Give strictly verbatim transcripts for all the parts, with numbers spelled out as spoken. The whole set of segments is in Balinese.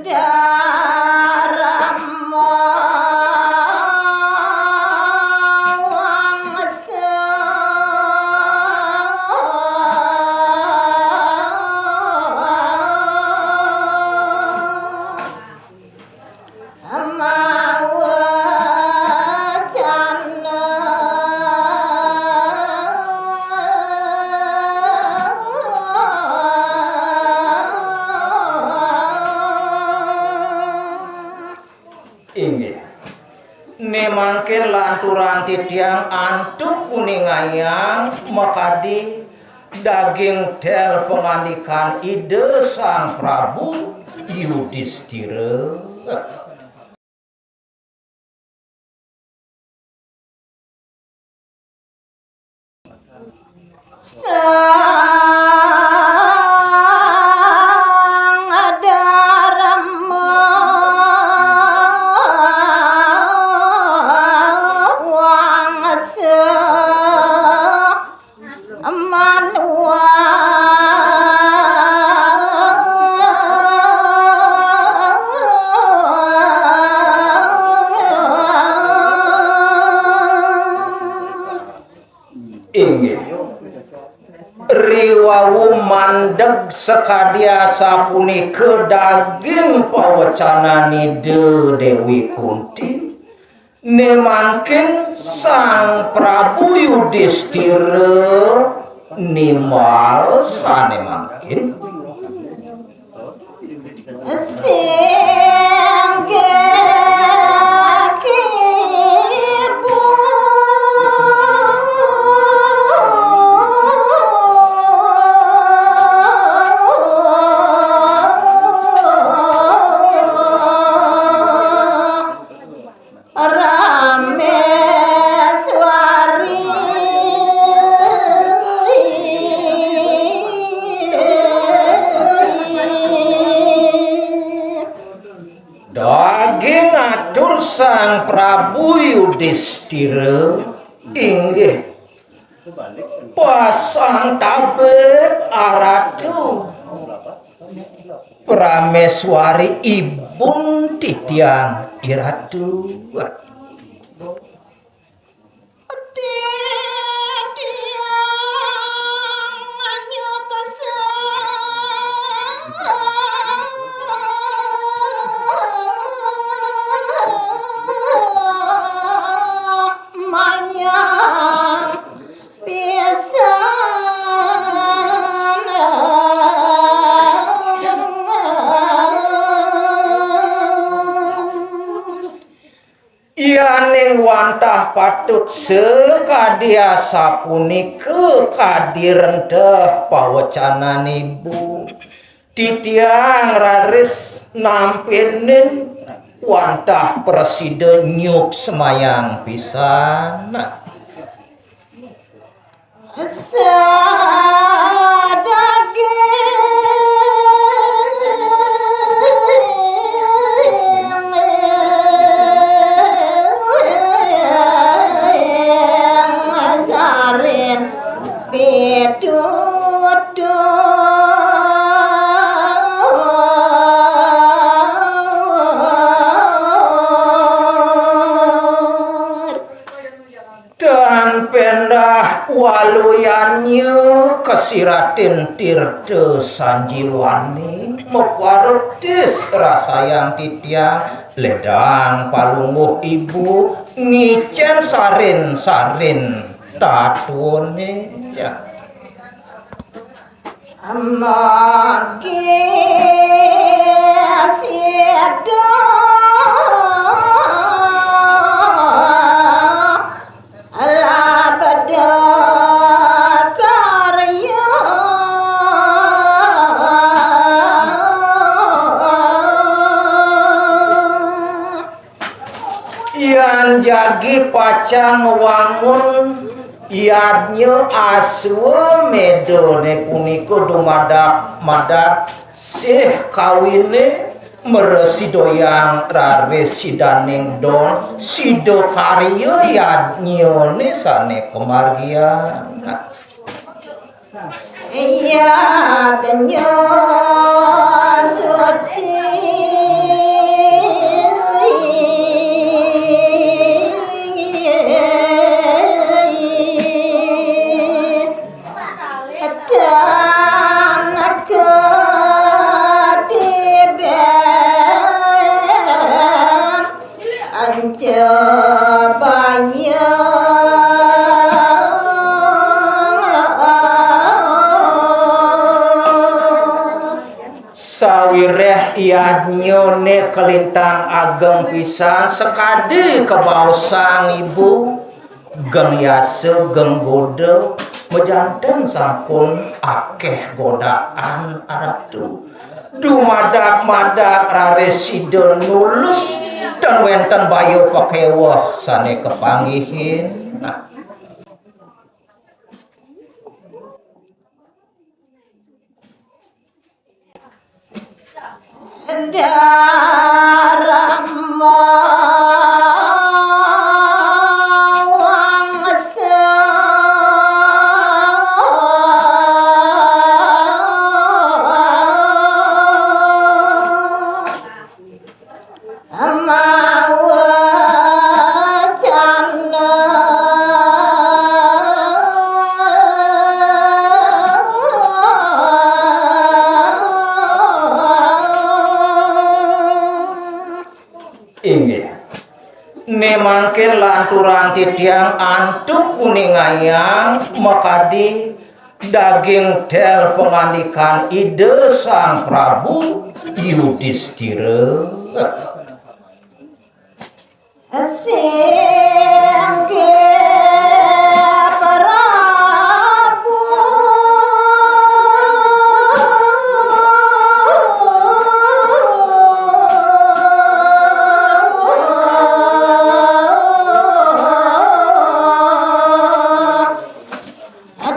Darma wangsa. Mawacana. Inggih. Né mangkin lanturang titiang antuk kuningayang makadi daging tél pangandikan Ida Sang Prabu Yudistira. Sang Darma wangsa. Manwa. Inggih. Riwau mandeg sakadi asapunika daging pawecanan Ida Déwi Kunti. Né mangkin Sang Prabu Yudistira nimbal sané mangkin. Singgih ibu. Rameswari. Daging atur Sang Prabu Yudistira, inggih. Pasang tabib aratu. Prameswari ibun titiang iratu. Titiang nyuksa mayang pisan. Yaning wantah patut sakadi asapunika kadi renteh pawecanan ibu. Titiang raris nampinin wantah prasida nyuksemayang pisan. Sadaging sarin pitutur. Tan péndah waluyannya kasiratin tirta sanjiwani, maparutis rasayang titiang, ledang palungguh ibu, ngicén sarin-sarin tatuné, ya. Amargi sida labda karya. Yan jagi pacang ngwangun yadnya Aswamédané punika dumadak madak sih kawiné mrasidayang raris sidaning don sida karya yadnyané sané kamargiang. Yadnya suci. Sawiréh yadnya né kalintang ageng pisan, sakadi kabaosang ibu, geng yasa, geng goda, majanten sampun akéh godaan Ratu. Dumadak-madak raris sida nulus, tan wénten baya pakéweh sané kapanggihin. Nah. Inggih. Né mangkin lanturang titiang antuk nguningayang makadi daging tél pangandikan Ida Sang Prabu Yudistira. Sing Prabu.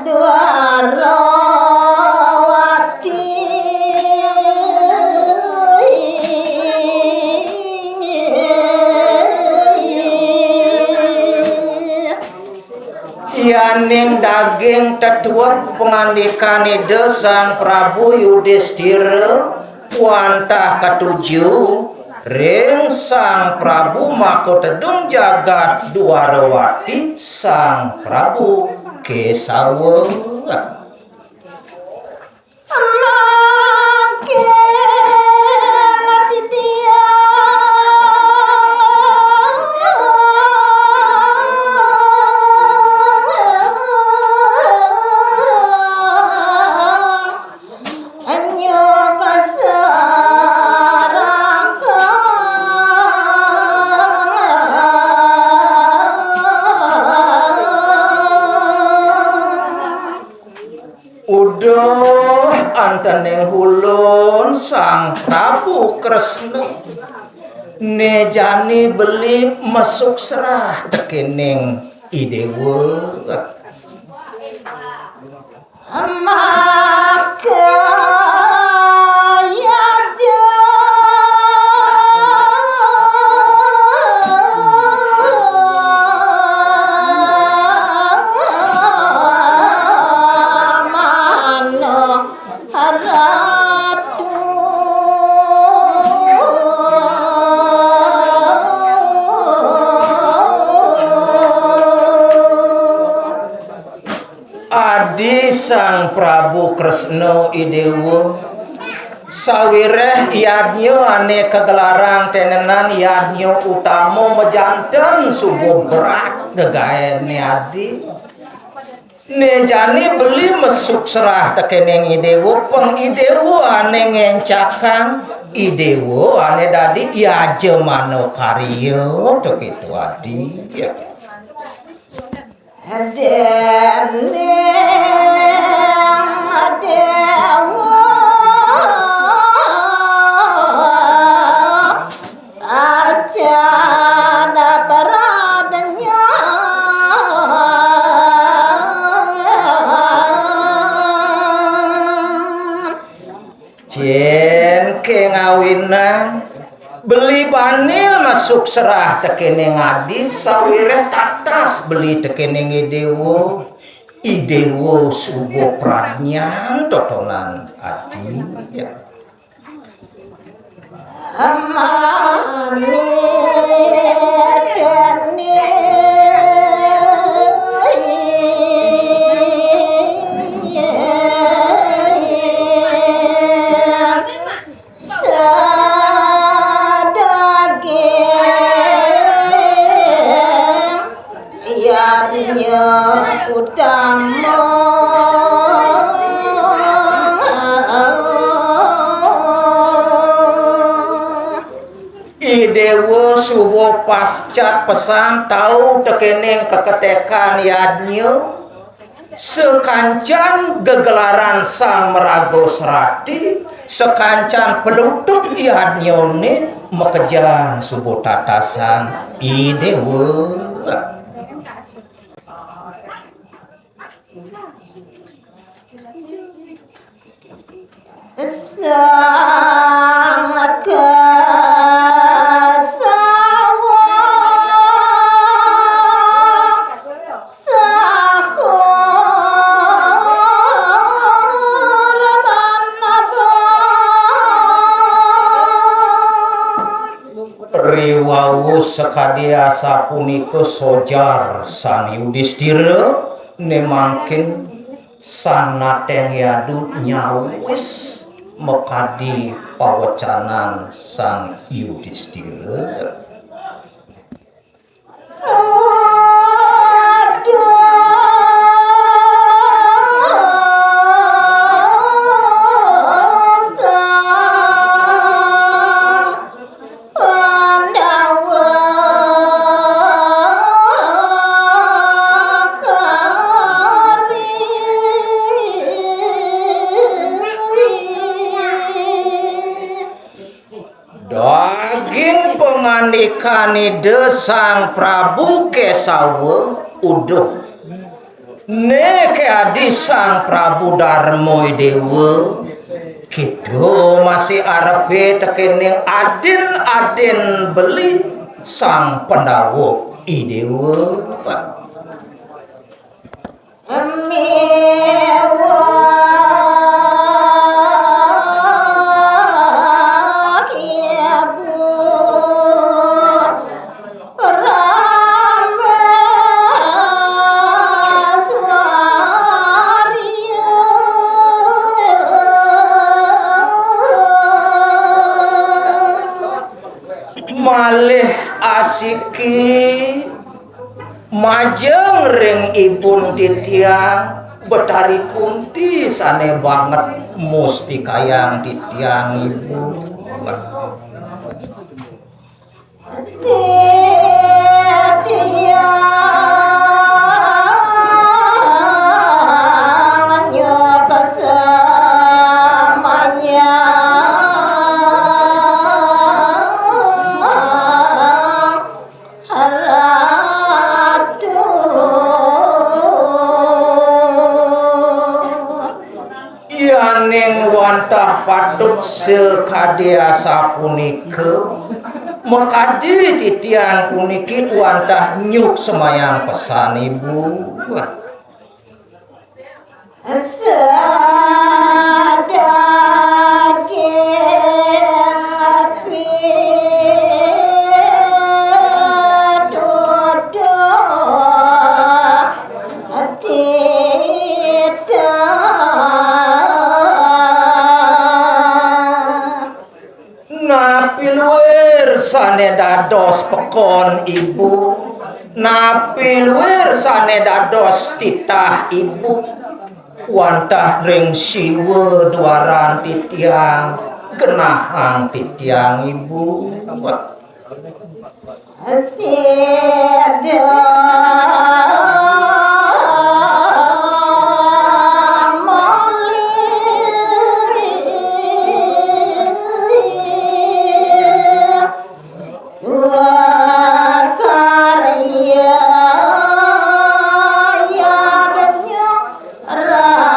Dwarawati. Yaning daging tetuep pangandikan Ida Sang Prabu Yudistira wantah katuju ring Sang Prabu Makatedun Jagat Dwarawati, Sang Prabu Késawa. Uduh, antening ulun Sang Prabu Kresna, né jani beli masuk serah tekéning I Déwa. Maka yaja mano ratu. Adi Sang Prabu Kresna I Déwa, sawiréh yadnya ané kagelarang ténenan yadnya utama majanten suba berat gegaéné adi. Né jani beli masuk serah tekéning I Déwa, pang I Déwa ané ngéncakang, I Déwa ané dadi yajamana karya, to kéto adi. Ya. Déning Déwa ascana pradnya. Cén ké ngawinan beli bani masuk serah tekéning adi, sawiréh tatas beli tekéning I Déwa. I Déwa suba pradnyan totonan adi. Ya. Amani déning sadaging yadnya utama. Suba pascat pesan tau tekening keketekan yadnya, sakancan gegelaran Sang Maraga Serati, sakancan pelutut yadnyane makejang suba tatasan I Dewa. Sang Kesawa Sakur Manaba. Riwau sakadi asapunika sojar Sang Yudistira, ne mangkin Sang Nateng Yadu nyawis makadi pawecanan Sang Yudistira. Pandawa kari. Daging pangandikan Ida Sang Prabu Kesawa, uduh. Neke adi Sang Prabu Darma Dewa, kita masih arepe tekening adin-adin beli Sang Pandhawa I Dewa. Miwah Ibu Rameswari. Malih asiki majeng ring ibun titiang, Betari Kunti sane banget mustikayang titiang, Ibu. Titiang nyuksmayang. Ratu. Yaning wantah patut sakadi asapunika, makadi titiang puniki wantah nyuksmayang pesan Ibu. Sadaging pituduh titiang. Napi luir sane dados pekon Ibu? Napi luir sane dados titah Ibu? Wantah ring siwa duaran titiang, genahang titiang, Ibu. Sida malih karya yadnya raharja.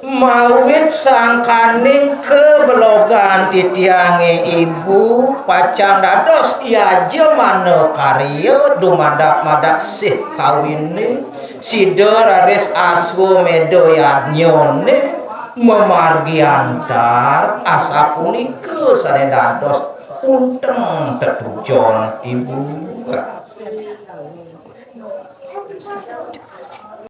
Mawit sangkaning kabelogan titiange Ibu pacang dados yajamana karya dumadak-madak sih kawine, sida raris aswameda yadnyane mamargi antar, asapunika sane dados unteng tetujon, Ibu.